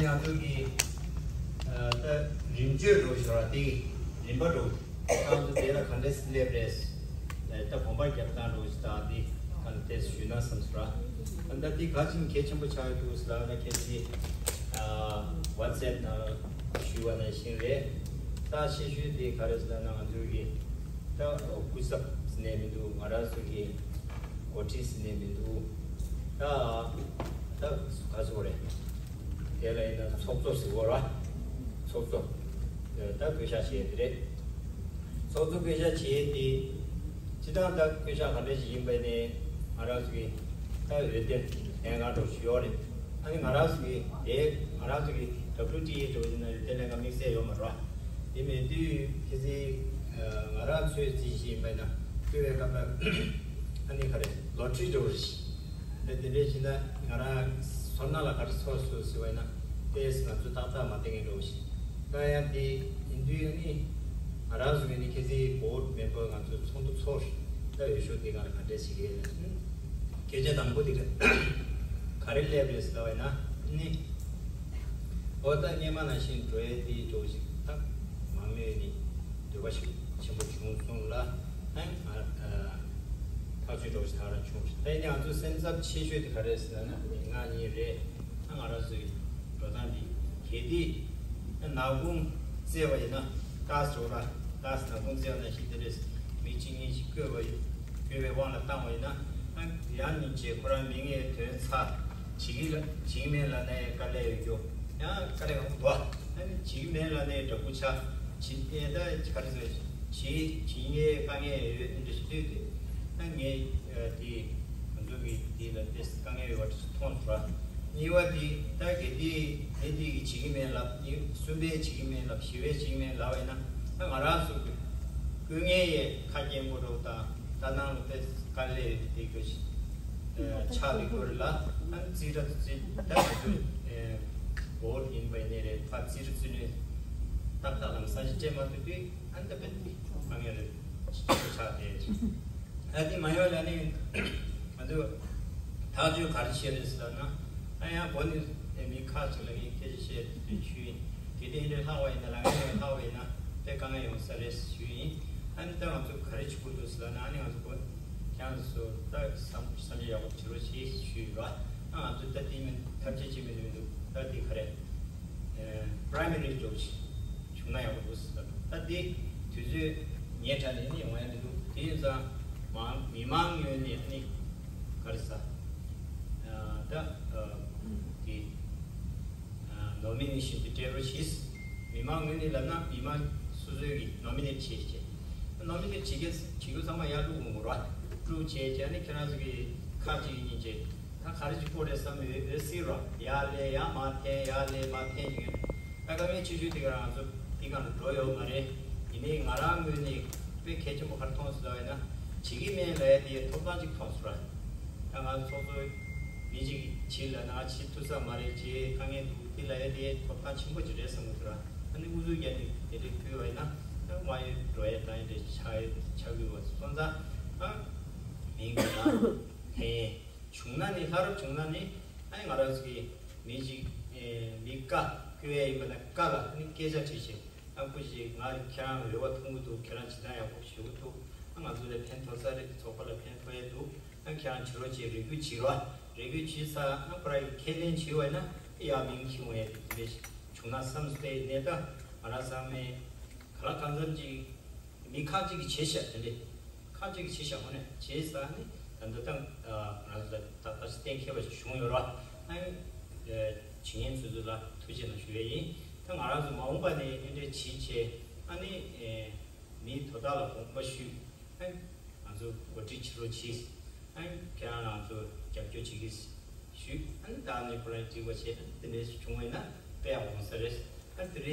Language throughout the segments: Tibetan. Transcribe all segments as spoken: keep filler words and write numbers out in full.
ང་ཚོ་གི་ད་རིམ་བརྗོད་འགྲོ་ཞོར་དེ་རིམ་པ་འགྲོ་ང་ཚོ་དེ་ལ་ག་འདྲས་སླེབས་རེད། ད་གོམ་པ་རྒྱབ་སྟངས་འགྲོ་ཞིག་དང་དེ་ག་འདྲས་ཞུས་ན་བསམ་སོང་ར། ད་དེ་ག་ཅིག་གལ་ཆེན་པོ་ཆགས་ཡོད་འདུག་ཟེར་ན་ཁྱེད་ཀྱིས་WhatsApp་ནང་ཞུས་པ་ནང་བཞིན་རེད། ད་ཤེས་ཤོས་དེ་ག་རེ་ཟེར་ན་ང་ཚོ་གི་ད་སྐུ་ཚབ་ཟེར་ནས་མི་འདུག་ང་རང་ཚོ་གི་འགོ་ཁྲིད་ཟེར་ནས་མི་འདུག་ད་ད་ག་ཚོད་རེད། དེ་ལ་ཡིན་ན་ཚོགས་གཙོ་ཟེར་དགོས་ར། ཚོགས་གཙོ་ད་བསྐོ་བཞག་བྱས་དེ་རེད། ཚོགས་གཙོ་བསྐོ་བཞག་བྱས་དེ་སྤྱི་བཏང་ད་བསྐོ་བཞག་ག་འདྲ་ཞིག་ཡིན་པ་ནས་ང་རང་ཚོ་གི་ད་འོས་བསྡུ་ལྷན་ཁང་འགྲོ་བཞིན་ཡོད་རེད། ཨ་ནི་ང་རང་ཚོ་གི་དེ་ང་རང་ཚོ་གི་WTA་འགྲོ་ཡིན་ན་འོས་བསྡུ་ལྷན་ཁང་དམིགས་བསལ་ཡོད་མ་རེད་བ། དེ་མེད་དུས་ཁྱེད་ཚོས་ང་རང་ཚོའི་རྩིས་གཞི་ཡིན་པ་ན་བསྐོ་བའི་སྐབས་ལ་ཨ་ནི་ག་རེ་ལོ་ཊ་རི་འགྲོ་རེད། དེ་དེ་འདྲས་བྱས་ན་ང་རང་ཚོར་སྣང་ལ་ག་རེ་ཚོར་སོང་ཟེར་བ་ཡིན་ན་དེས་ང་ཚོ་ཏག་ཏག་མ་བསྟན་གྱི་འགྲོ་བཞིན། ད་ཡང་དེ་ཡིན་དུས་ཨ་ནི་ང་རང་ཚོ་གི་ནི་ཁྱེད་ཚོའི་བོར་ཌི་མེམ་བར་ང་ཚོ་ཚོགས་འདུ་ཚོགས་ད་འོས་ཤོག་དེ་ག་ལ་ག་འདྲས་བྱེད་ཀྱི་ཡོད་ན། སྐད་ཆ་དང་པོ་དེ་ག་རེ་སླེབས་རེད་ཟེར་བ་ཡིན་ན་ནི། ཨོ་ད་སྔས་མ་ནང་བཞིན་འགྲོ་ཡས་དེ་འགྲོ་ཞིག་ད་མང་མོས་ནི་འདོད་པ་ཞིག་ཆེན་པོ་བྱུང་སོང་ལ། ཨ་ཐག་གཅོད་འགྲོ་ཞིག་ད་ར་བྱུང་ཞིག་ད་ཡིན་ང་ཚོ་སེམས་འཚབ་ཆེ་ཤོས་དེ་ག་རེད་ཟེར་ན་ནི་ང་གཉིས་རེད། ཨ་ང་རང་ཚོའི་འགྲོ་སྟངས་འདི་གལ་ཏེ་ཨ་ནག་ཁུང་བཙལ་བ་ཡིན་ན་ཏཱས་འགྲོ་ར་ཏཱས་ནག་ཁུང་བཙལ་བ་ནང་བཞིན་དེ་རེད། མི་གཅིག་གཉིས་ཤིག་བསྐོས་པ་ཡིན་བསྐོས་པའི་དབང་ལ་བཏང་བ་ཡིན་ན་ཨ་ཡང་སྙིང་རྗེ་ཁོ་རང་མི་ངན་དོན་ཚ། བྱེད་ཀྱི་ལ་བྱེད་ཀྱི་མེད་ལབ་ན་ཡང་དཀའ་ལས་ཡོད་རྒྱུ། ཡང་དཀའ་ལས་ཡོང་གི་འདུག་ཨ་ནི་བྱེད་ཀྱི་མེད་ལབ་ན་ཡང་དྲག་པོ་ཆགས། བྱེད་ཨེ་ད་ག་རེ་ཟེར། བྱེད་བྱེད་ཀྱི་དཀའ་ངལ་ཡོད་འདི་འདྲ་ཞིག་ལྟོས་ཏེ། ཨ་ངས་ཨ་དེ་ང་ཚོ་གི་དེ་ལ་དེ་དཀའ་ངལ་ཡོད་པ་དེ་མཐོང་སོང་ར། གཉིས་པ་དེ་ད་གལ་ཏེ་ངས་དེ་གི་བྱེད་ཀྱི་མེད་ལབ། གཉིས་གསུམ་པས་བྱེད་ཀྱི་མེད་ལབ། བཞི་པས་བྱེད་ཀྱི་མེད་ལབ་པ་ཡིན་ན་ད་ང་རང་ཚོ་གི་སྐུ་ངལ་ཡས་ཁ་སྐྱེངས་པོ་འགྲོ་དང་། ད་ནང་ལ་དཔེ་དཀའ་ལས་ཡོད་དེ་དགོས་ཤིང་ཆགས་ལེ་དགོས་རེད་ལ། ཨ་ནི་རྩིས་ཁྲ་རྩིས་ད་ང་ཚོའི་བོར་ཡིན་པ་ཡིན་ནའི་རེད། ཕར་རྩིས་ཁྲ་རྩིས་ནས་ཏག་ཏག་ལམ་སང་ཞིག་སྤྲད་མ་ཐུབ་དུས་ཨ་ནི་ད་དཔེ་དཀའ་ངལ་རེད་ཆགས་བསྡད། ཨ་དེ་མ་ཡོང་ལ་ནི་ང་ཚོ་ཐག་གཅོད་ག་རེ་བྱས་རེད་ཟེར་ན། ཨ་ཡང་འགོ་ནས་མི་ཁག་ཅིག་ལ་ངས་སྐད་ཆ་བཤད་དུས་ཞུས་ཡིན། དེ་དེ་འདྲའི་ལྷག་པ་ཡིན་ན་ལ་ང་ཡང་ལྷག་པ་ཡིན་ན་དཔེ་དཀའ་ངལ་ཡོང་ས་རེད་ཞུས་ཡིན། ཨ་ནི་ད་ང་ཚོ་ག་རེ་བྱེད་དགོས་འདུག་ཟེར་ན་ཨ་ནི་ང་ཚོ་ཁྱེད་རང་ཚོ་ད་བསམ་བསམ་འཆར་ཡག་པོ་བྱེད་རོགས་ཞེས་ཞུས་ཡོད་ར། ཨ་ང་ཚོ་ད་དེ་མིན་ཐབས་ཤེས་བྱེད་མི་འདུག་མི་འདུག་ད་དེ་ག་རེ་པ་རའི་མ་རི་འགྲོ་བྱུང་ན་ཡག་པོ་འདུག་ཟེར། ད་དེ་དུས་ཚོད་ངའི་དྲ་ནས་ནི་ཡོང་ཡ་མི་འདུག་དེ་ཡིན་ཙང་མང་མི་མང་ངོས་ནས་ནི་ག་རེ་ཟ་ད་དེ། ནོ་མི་ནེ་ཤན་དེ་སྤྲད་རོགས་གྱིས། མི་མང་ངོས་ནས་ལབ་ན་མི་མང་སོ་སོའི་གི་ནོ་མི་ནེ་ཊི་བྱས་བྱས། ནོ་མི་ནེ་ཊི་བྱེད་མཁན་བྱེད་རྒྱུ་ཚང་མ་ཡར་བླུག་འོང་དགོས་ར། བླུག་བྱས་བྱས་ནས་ཁྱེད་རང་ཚོ་གི་ཁ་ཅིག་གཉིས་བྱས་ད་ག་རེ་ཅིག་པོ་རེད་བསམ་ཡོད་ཡོད་སྲིད་ར། ཡར་ལས་ཡར་མར་འཐེན་ཡར་ལས་མར་འཐེན་བྱེད་མཁན་ད་ཀ་མའི་ཆེ་ཤོས་དེ་ག་རང་ཚོ་དེ་ག་ནས་འགྲོ་ཡོད་མ་རེད། ཡིན་ནའི་ང་རང་ངོས་ནས་དཔེ་གལ་ཆེན་པོ་ག་རེ་མཐོང་སོང་ལབ་ཡིན་ན་བྱེད་ཀྱི་མེད་ལབ་ཡ་དེ་ཐོབ་ཐང་ཅིག་མཐོང་སོང་ར། ད་ང་ཚོ་ཚོགས་གཙོ་མི་གཅིག་གིས་བྱེད་ལབ་ན་ང་བྱེད་ཐུབ་ས་མ་རེད། བྱེད་དཀའ་ངལ་འདུག་དེ་ལབ་ཡ་དེ་ཐོབ་ཐང་ཆེན་པོ་ཅིག་རེད་བསམ་གྱི་འདུག་ར། ཨ་ནི་ཨུ་ཚུགས་རྒྱག་ནས་དེ་འདྲས་བསྐུལ་བ་ཡིན་ན་ད་དམའ་ཡོད་འགྲོ་ཡ་ད་ཡིན་འདྲས་ཆགས་ཡོད་ཆགས་དགོས་པ་སོང་ཙང་ཨ་མིང་གི་ལ་ཕན་བྱུང་ན་ནི་ལྷ་རབ་བྱུང་ན་ནི་ཨ་ནི་ང་རང་ཚོ་གི་མི་གཅིག་མི་ཀ་བསྐུལ་ཡ་ཡིན་པ་ན་ཀ་ལ་ཨ་ནི་སྐད་ཆ་དྲིས་བྱས། ཨ་ཁུ་ཞིག་ང་ཁྱེད་རང་འོས་པ་ཐོབ་གི་འདུག་ཁྱེད་རང་བྱེད་སྟངས་ཡག་པོ་ཞེ་པོ་འདུག་ཨ་ང་ཚོ་ལ་ཕན་ཐོགས་ས་རེད། ཚོགས་པ་ལ་ཕན་ཐོགས་ཡས་འདུག་ཨ་ཁྱེད་རང་བྱེད་རོགས་བྱེད་རེ་སྐུལ་བྱེད་རོགས་རེ་སྐུལ་བྱེད་ས་ཨ་ཁོ་རང་གིས་ཁས་ལེན་བྱེད་པ་ཡིན་ན་ཡ་མིང་ཁྱི་འོང་ཡས་དེ་འདྲས་བྱུང་ན་བསམ་སྟེ་ནས་ད་ང་རང་ཚང་མས་ག་ལ་གང་འཚམ་ཅིག་མི་ཁག་ཅིག་གིས་བྱས་ཤག་དེ་འདྲས་ཁག་ཅིག་གིས་བྱས་ཤག་འོ་ནས་བྱས་ས་ནི་ད་ལྟ་ད་ང་ཚོ་ད་ལྟ་གཏན་འཁེལ་བ་ཞིག་བྱུང་ཡོད་ར། ཨ་ནི་བྱེད་མཁན་ཚོ་ཚོ་ལ་ཐུགས་རྗེ་གནང་ཞུ་ཡས་ཡིན། ད་ང་རང་ཚོ་མ་འོངས་པ་ནས་ཨེ་འདྲས་བྱེད་བྱས་ཨ་ནི་མིའི་དོ་བདག་ལ་དགོངས་པ་ཞུས། ཨ་ནི་ང་ཚོ་འགོ་ཁྲིད་བྱེད་རོགས་གྱིས། ཨ་ནི་ཁྱེད་རང་ང་ཚོ་རྒྱབ་སྐྱོར་བྱེད་ཀྱིས་ཞུས། ཨ་ནི་ད་ནི་ཁོ་རང་འགྲིག་པ་བྱས་ཨ་ནི་དེ་འདྲས་བྱུང་བ་ཡིན་ན་དཔེ་ཡག་འོང་ས་རེད། ཨ་ནི་དེ་རེད།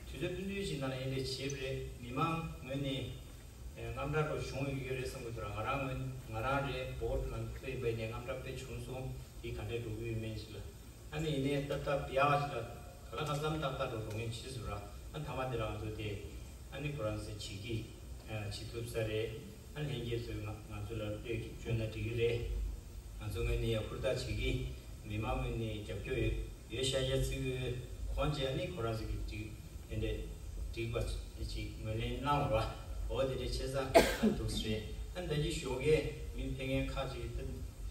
དུས་ཚོད་ཐུང་ཐུང་ཞིག་ནང་ལ་ཨེ་འདྲས་བྱས་པ་རེད། མི་མང་ངོས་ནས་དངངས་སྐྲག་འདྲ་བྱུང་ཡོད་རེད་བསམ་གྱི་འདུག་ར། ང་རང་ངོས་ང་རང་རེད། བོ་ཊི་ང་ཚོ་ཡིན་པ་ཡིན་ནའི་དངངས་སྐྲག་དཔེ་བྱུང་སོང་། དེ་ག་འདྲས་འགྲོ་གི་ཡོད་མེད་ཞིག་ལ། ཨ་ནི་ཡིན་ནའི་ཏག་ཏག་ཡག་ཞིག་ལ་ག་ལ་གང་འཚམ་ཏག་ཏག་འགྲོ་འགྲོ་མཁན་བྱས་སོང་ར། ཨ་མཐའ་མ་དེ་རང་ཚོ་དེ་ཨ་ནི་ཁོ་རང་ཚོ་བྱེད་ཀྱི་བྱེད་ཐུབ་ས་རེད། ཨ་ལྷན་རྒྱས་ཚོས་ང་ང་ཚོ་ལ་བློས་བཅོལ་ན་འགྲིག་གི་རེད། ང་ཚོ་ངོས་ནས་ཡང་ཧུར་ཐག་བྱེད་ཀྱི། མི་མང་ངོས་ནས་རྒྱབ་སྐྱོར་ཡོད་ཡོད་ཤ་ཤ་ཚིག་ཁོང་ཅིག་ནི་ཁོ་རང་ཚོ་གི་སྒྲིག་དེ་འདྲས་སྒྲིག་པ་ཅིག་ངོས་ལེན་གནང་བ་འོ་དེ་འདྲས་བྱེད་ས་འདུག་ས་རེད། ཨ་ནི་ད་ཅི་ཞོགས་ཀས་མི་ཕེབས་མཁན་ཁག་ཅིག་ད་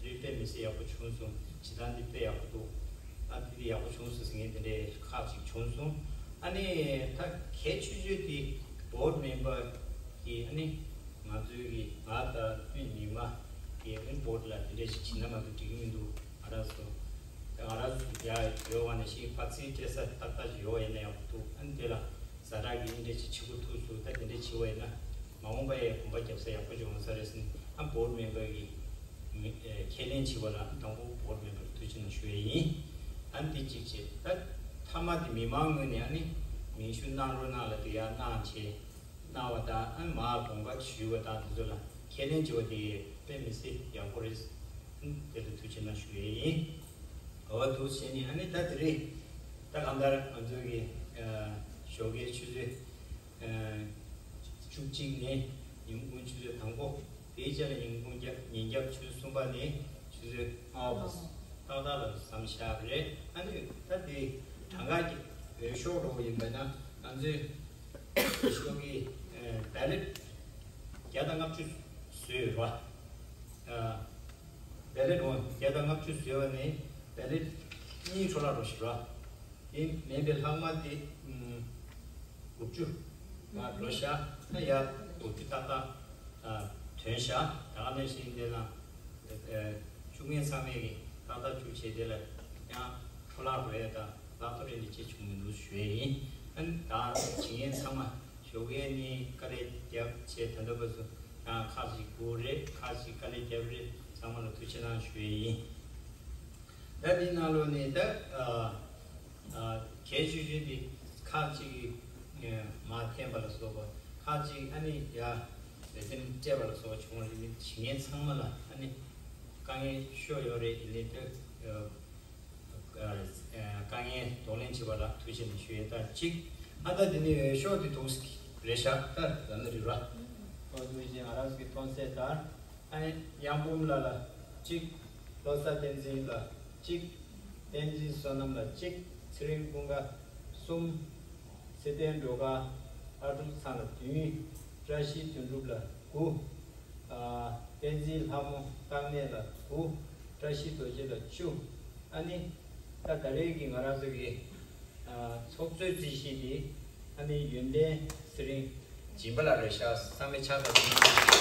རེད་དཔེ་མི་སྲིད་ཡག་པོ་བྱུང་སོང་། བྱེད་སྟངས་འདི་དཔེ་ཡག་པོ་འདུག་ཨ་འདི་འདི་ཡག་པོ་བྱུང་སོང་ཟེར་མཁན་དེ་འདྲས་ཁག་ཅིག་བྱུང་སོང་། ཨ་ནི་ད་གལ་ཆེ་ཤོས་དེ་བོར་ཌི་མེམ་བར་གི་ཨ་ནི་ང་ཚོའི་གི་ང་དང་དཔོན་ཉི་མ་གི་ཨ་ནི་བོར་ཌི་ལ་དེ་འདྲས་ཞིག་བྱེད་ན་མ་གཏོགས་འགྲིག་གི་མི་འདུག་ང་རང་ཚོ་ད་ང་རང་ཚོ་ཡ་ཡོད་བ་ནས་ཤིག་ཕར་ཚིག་སྤྲད་ས་ཏག་ཏག་ཅིག་ཡོད་བ་ཡིན་ན་ཡག་པོ་འདུག་ཨ་ནི་དེ་ལ་ཛ་དྲག་གི་ཨ་ནི་འདྲས་ཞིག་བྱེད་དགོས་ཐུག་སོང་། ད་དེ་འདྲས་བྱེད་བ་ཡིན་ན་མ་འོངས་པ་ཡ་གོམ་པ་རྒྱབ་ས་ཡག་པོ་ཅིག་འོང་ས་རེད་ཟེར་ནས་ཨ་བོར་ཌི་མེམ་བར་གི་མི་ཨེ་ཁས་ལེན་བྱས་པ་ལ་དང་པོ་བོར་ཌི་མེམ་བར་ལ་ཐུགས་རྗེ་གནང་ཞུ་ཡས་ཡིན། ཨ་ནི་དེ་གཅིག་བྱས། ད་མཐའ་མ་དེ་མི་མང་ངོས་ནས་ཨ་ནི་མིང་ཞུ་གནང་རོགས་གནང་ལབ་དེ་ཡར་གནང་བྱས་གནང་བ་དང་ཨ་ནི་མར་དགོངས་པ་ཞུས་པ་དང་དེ་ཚོ་ལ་ཁས་ལེན་བྱས་པ་དེ་དཔེ་མི་སྲིད་ཡག་པོ་རེད། ཨ་ནི་དེ་ལ་ཐུགས་རྗེ་གནང་ཞུ་ཡས་ཡིན། འོ་འདུག་བྱས་ནས་ཨ་ནི་ད་དེ་རིང་ད་གང་ལྟར་ང་ཚོ་གི་ཨ་ཞོགས་ཀའི་ཆུ་ཚོད་ཨ་བཅུ་གཅིག་ནས་ཉིན་གུང་ཆུ་ཚོད་དང་པོ། དེའི་རྗེས་ལ་ཉིན་གུང་རྒྱབ་ཉིན་རྒྱབ་ཆུ་ཚོད་གསུམ་པ་ནས་ཆུ་ཚོད་ལྔ་པ་ཏག་ཏག་ལ་མཚམས་བཞག་པ་རེད། ཨ་ནི་ད་དེ་གྲངས་ཀ་གི་འོས་ཤོག་འགྲོ་བ་ཡིན་པ་ན་ང་ཚོའི་ཤོག་གི་ཨ་བེ་ལེ་ཊི་བརྒྱ་དང་ལྔ་བཅུ་བཟོས་ཡོད་རེད་བ། ཨ་བེ་ལེ་ཊི་འོ་བརྒྱ་དང་ལྔ་བཅུ་བཟོས་པ་ནས་བེ་ལེ་ཊི་གཉིས་འཕྲོ་བརླག་འགྲོ་བཞིན་རེད་བ། དེ་མིན་པའི་ལྷག་མ་དེ་ཨུམ་དགུ་བཅུ་ལ་འགྲོ་ཤག་ད་ཡར་དགུ་བཅུ་ཏག་ཏག་ཨ་ཐོན་ཤག་ད་ག་ནང་བཞིན་དེ་ལ་ཨ་བཅུག་མཁན་ཚང་མས་ཀྱི་ཏག་ཏག་བཅུག་བྱས་དེ་ལ་ཡང་འཕྲོ་བརླག་འགྲོ་ཡས་དང་བརླག་ཐོ་རེ་འདི་ཅི་བྱུང་མི་འདུག་ཞུ་ཡས་ཡིན། ཨ་ནི་ད་བྱེད་མཁན་ཚང་མ་ཞོགས་ཀས་ནས་དཀའ་ལས་བརྒྱབ་བྱས་ད་ལྟ་བར་དུ་ཡང་ཁག་ཅིག་སྒུག་རེད། ཁག་ཅིག་དཀའ་ལས་བརྒྱབ་རེད། ཚང་མ་ལ་ཐུགས་རྗེ་གནང་ཞུ་ཡས་ཡིན། ད་འདི་ནང་ལོགས་ནས་ད་ཨ་ཨ་གལ་ཆེ་ཤོས་འདི་ཁག་ཅིག་གིས་མར་འཐེན་པ་ལ་སོགས་པ་ཁག་ཅིག་ཨ་ནི་ཡ་ལེ་ཚན་སྤྲད་པ་ལ་སོགས་པ་བྱུང་བ་རེད། མི་བྱེད་མཁན་ཚང་མ་ལ་ཨ་ནི་དཀའ་ངལ་ཤོར་ཡོད་རེད། ཡིན་ནའི་ད་ཨ་དཀའ་ངལ་གདོང་ལེན་བྱེད་པ་ལ་ཐུགས་རྗེ་ཆེ་ཞུ་ཡས། ད་གཅིག་ཨ་ད་འདི་ནི་འོས་ཤོག་འདི་འདུག་རེད་ཤག་ད་ལབ་ན་རེད་བ། ཨོ་དུ་བཞིན་ང་རང་ཚོ་གི་མཐོང་ཚད་ལྟར། ཨ་ནི་གཡང་འབུམ་ལགས་ལ་གཅིག་བློ་བཟང་བསྟན་འཛིན་ལགས་གཅིག་བསྟན་འཛིན་བསོད་ནམས་ལགས་གཅིག་ཚེ་རིང་ཀུན་དགའ་གསུམ། ཚེ་བརྟན་སྒྲོལ་དཀར་ཨ་ཀྲུག་ཚང་ལགས་བདུན། བཀྲ་ཤིས་དོན་གྲུབ་ལགས་དགུ། ཨ་བསྟན་འཛིན་ལྷ་མོ་སྟག་གནས་ལགས་དགུ། བཀྲ་ཤིས་རྡོ་རྗེ་ལགས་བཅུ། ཨ་ནི་ད་ད་རེས་ཀྱི་ང་རང་ཚོ་གི་ཨ་ཚོགས་གཙོའི་རྩིས་གཞི་འདི་ཨ་ནི་ཡོན་ཏན་ཚེ་རིང་སྦྱིན་པ་ལགས་རེད་ཤག་བསམ་པའི་ཆགས་པ་དེ་ཡིན། དེ་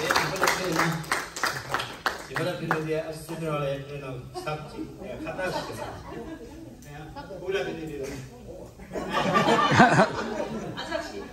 སྦྱིན་པ་ལགས་ཕེབས་ན། སྦྱིན་པ་ལགས་ཕེབས་ན་དེ་ཨ་སི་ཏུ་ར་ལ་ཡ་ཕེབས་ན་ཚབ་ཅིག་ཁ་བཏགས་ཤིག་ཨ་ཁུག་ལ་ཕེབས་ན་དེ་ཨ་ཚབ་ཤིག་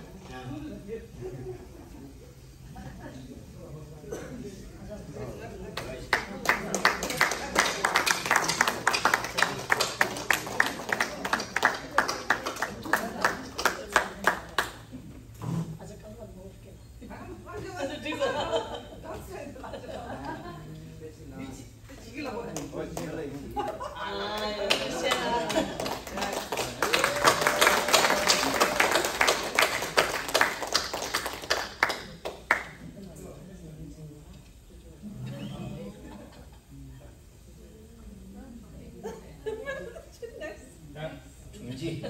དྲུང་ཆེ།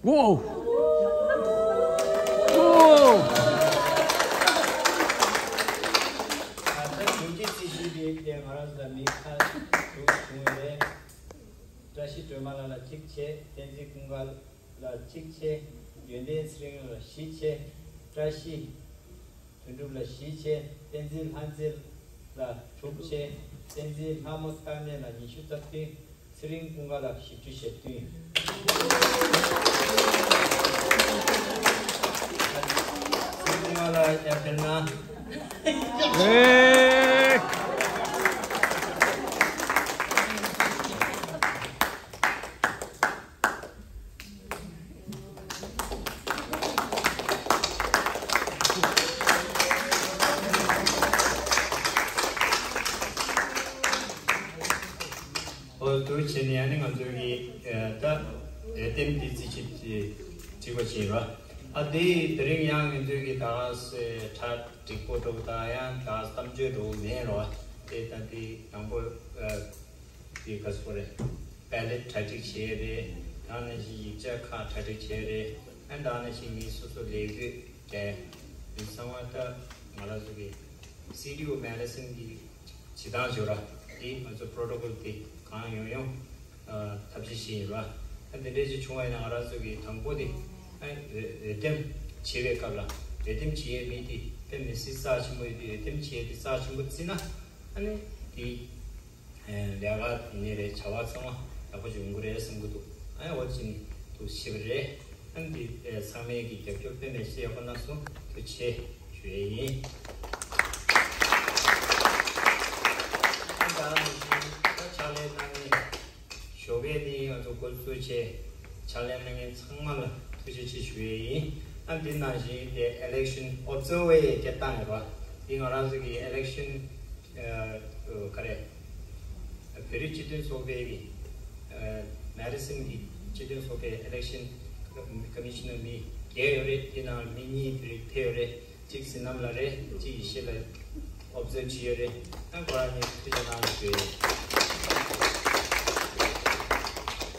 ཝའོ། ཝའོ། ད་ལྟ་དྲུང་ཆེ་རྩིས་ཞུས་དེ་ལས་ང་རང་ཚོ་ལ་མི་ཁག་དྲུག་བྱུང་བ་རེད། བཀྲ་ཤིས་སྒྲོལ་མ་ལགས་ལ་གཅིག་བྱས། བསྟན་འཛིན་ཀུན་དགའ་ལགས་གཅིག་བྱས། ཡོན་ཏན་ཚེ་རིང་ལགས་བཞི་བྱས། བཀྲ་ཤིས་དོན་གྲུབ་ལགས་བཞི་བྱས། བསྟན་འཛིན་ལྷ་མཛེས་ལགས་དྲུག་བྱས། བསྟན་འཛིན་ལྷ་མོ་སྟག་གནས་ལགས་ཉི་ཤུ་རྩ་བདུན། ཚེ་རིང་ཀུན་དགའ་ལགས་བཞི་བཅུ་ཞེ་བདུན། ཚེ་རིང་ཀུན་དགའ་ལགས་ཡར་ཕེབས་ན། ཨེ། འོ་དུ་བྱས་ནས་ཨ་ནི་ང་ཚོ་གི་ད་ རེ་ལྡེམ་དེ་རྩིས་ཆེད་དེ་བྲིས་པ་ཅིག་རེད། ཨ་དེ་དེ་རིང་ཡང་ང་ཚོའི་གི་ད་ག་སེ་གྲ་སྒྲིག་པོ་འགྲོ་དང་ཡང་ད་ག་གཏམ་བརྗོད་འགྲོ་མེད་རོ། དེ་ད་དེ་དང་པོ་ཨ་དེ་ག་སོ་རེད། པེ་ལེཊ་གྲ་སྒྲིག་བྱས་རེད། ད་ནང་བཞིན་ཡིག་ཆ་ཁག་གྲ་སྒྲིག་བྱས་རེད། ཨ་ད་ནང་བཞིན་ངའི་སོ་སོ་ལས་འགུལ་རྒྱག་ཡིན་ཚང་མ་ད་ང་རང་ཚོ་གི་སི་ཌི་ཨོ་མེ་ཌི་སིན་གི་བྱེད་སྟངས་བྱོས་ར། དེ་ང་ཚོ་པོ་རོ་ཊོ་ཀོལ་དེ་གང་ཡོང་ཡོང་ཨ་ཐབས་ཤེས་བྱེད་ཡིན་ར། ཨ་དེ་འདྲས་ཅིག་བྱུང་བ་ཡིན་ན་ང་རང་ཚོ་གི་དང་པོ་དེ་ཨ་རེ་རེ་ལྡེམ་བྱེད་པའི་སྐབས་ལ་རེ་ལྡེམ་བྱེད་ཡས་མི་དེ་དཔེ་མི་སྲིད་རྩ་ཆེན་པོ་ཡོད་དུས་རེ་ལྡེམ་བྱེད་ཡས་དེ་རྩ་ཆེན་པོ་བརྩིས་ན་ཨ་ནི་དེ་ལས་ཀ་དེ་ནས་རེད་བྱ་བ་ཚང་མ་ཡག་པོ་ཡོང་གི་རེད་བསམ་གི་འདུག་ཨ་འོ་ཅི་ནི་འདུག་ཤེས་པ་རེད། ཨ་འདི་ཚང་མས་ཀྱི་རྒྱབ་སྐྱོར་དཔེ་མི་སྲིད་ཡག་པོ་གནང་སོང་། ཐུགས་རྗེ་ཆེ་ཞུ་ཡས་ཡིན། ཨ་ད་ནི་ད་ཕྱག་ལས་གནང་མཁན་ཞོགས་པའི་ནི་ང་ཚོ་འགོ་བཙུགས་བྱས་ཕྱག་ལས་གནང་མཁན་ཚང་མ་ལ་ཐུགས་རྗེ་ཆེ་ཞུ་ཡས་ཡིན། ཨ་འདི་ནང་བཞིན་དེ་ཨི་ལེག་ཤན་ཨོབ་ཛར་བར་ཡས་སྐད་བཏང་ཡོད་པ་འདི་ང་རང་ཚོ་གི་ཨི་ལེག་ཤན་ག་རེ། བོད་རིགས་སྤྱི་མཐུན་ཚོགས་པའི་གི་མེ་ཌི་སིན་གི་སྤྱི་མཐུན་ཚོགས་པའི་ཨི་ལེག་ཤན་ཀ་མི་ཤི་ནར་མི་བརྒྱད་ཡོད་རེད། དེ་ནང་མི་གཉིས་བོད་རིགས་ཕེབས་ཡོད་རེད། གཅིག་བསོད་ནམས་ལགས་རེད། གཅིག་ཡེ་ཤེས་ལགས་ཨོབ་ཛར་བྱས་ཡོད་རེད། ཨ་ཁོ་རང་གཉིས་ཐུགས་རྗེ་གནང་ཞུ་ཡས།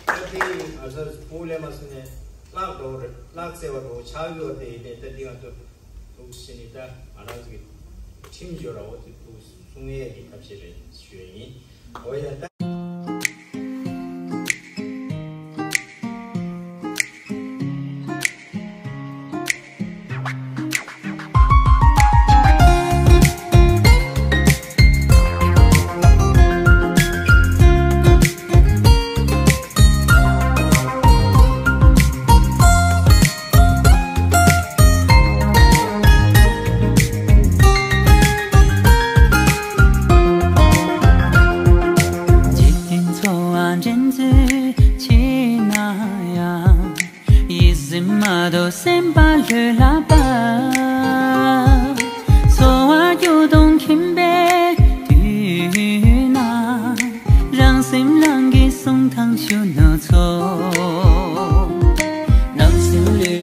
ད་དེ་ང་ཚོ་བུ་ལས་མ་སོང་ནས་བརླག་འགྲོ་རེད། བརླག་བཙལ་བ་འགྲོ་ཆགས་ཡོད་དེ་ཡིན་ནས་ད་དེ་ང་ཚོ་འདུག་ཟེར་ནས་ད་ང་རང་ཚོ་གི་ཁྲིམས་སྦྱོར་ར་འོ་དེ་འདུག་གསུང་ཡས་ཀྱི་ཐབས་ཤེས་རེད་ཞུ་ཡས་ཡིན། འོ་ཡ་ད། འཇིག་རྟེན་འཚོ་བ་འགྲན་རྩོད་ཆེ་ན་ཡང་། ཡིད་སེམས་མ་དོ་སེམས་པ་ལྷོད་ལ་བབས།